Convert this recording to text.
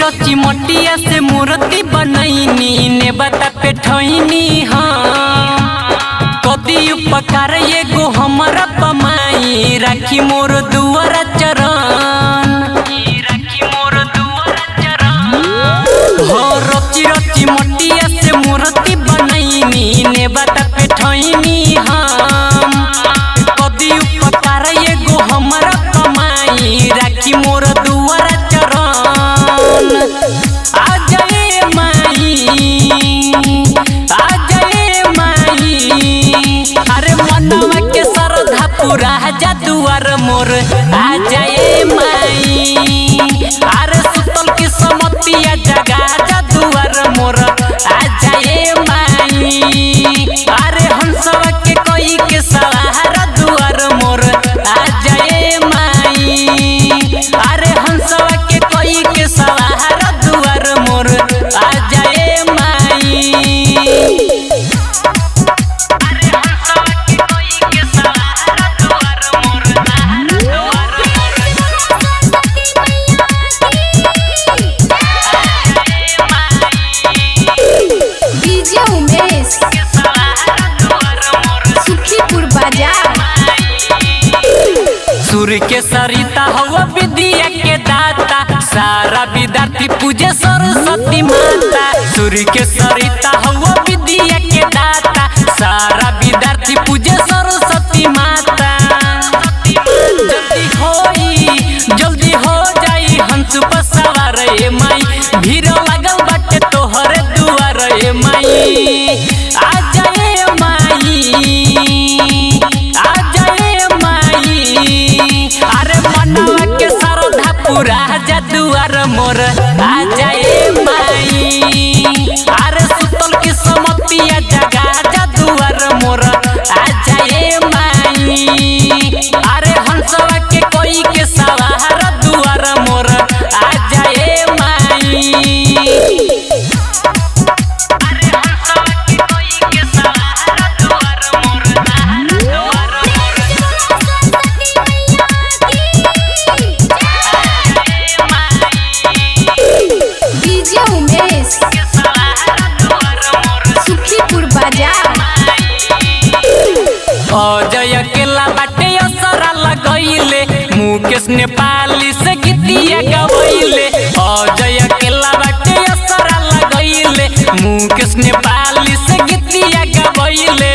रची मटिया से मूर्ति बनैनी ने बता पेठैनी। हाँ कदी उपकार एगो हमरा पमाई, राखी मोर दुआर चरण, राखी मोर दुआर चरण। हो रची रची मटिया से मूर्ति बनैनी ने बता पेठैनी। हम कदी उपकार एगो हमरा पमाई, राखी मोर दुआर चरण। आ जाए माई, आ जाए माई, अरे मनवा के श्रद्धा पूरा जा दुआर मोर आ जाए माई। अरे सुतल के समतिया जगा जा दुआर मोर आ जाए माई। अरे हंसवा के कोई के सहारा दुआर मोर आ जाए माई। अरे हंसवा के कोई के सहारा दुआर मोर आ जाए माई। अरे हंसवा के कोई के सहारा दुआर मोर, दुआर मोर। डीजे उमेश, सुखीपुर बाजार। सूर्य के सरिता हवा विद्या के दाता, सारा विद्यार्थी पूजे सरस्वती माता। सूर्य के सरिता हवा विद्या के दाता, सारा विद्यार्थी पूजे सरस्वती माता। जल्दी होई, जल्दी हो जाई हंस पर सवार ए माई, भीड़ लागल बाटे तोहरे दुआर ए माई। आ जाए माई, आ जाए माई, अरे मनवा के श्रद्धा पूरा जा दुआर मोर आ जाए माई। अरे सुतल के समतिया जगा जा दुआर मोर आ जाए माई। अरे हंसवा के कोई के सवार दुआर मोर आ जाए माई। अरे हंसवा के कोई के सवार दुआर मोर, दुआर मोर। डीजे उमेश, सुखीपुर बाजार। अजय अकेला बाटे असरा लगैले, मुकेश नेपाली से गीतिया गवैले। अजय अकेला बाटे असरा लगैले, मुकेश नेपाली से गीतिया गवैले।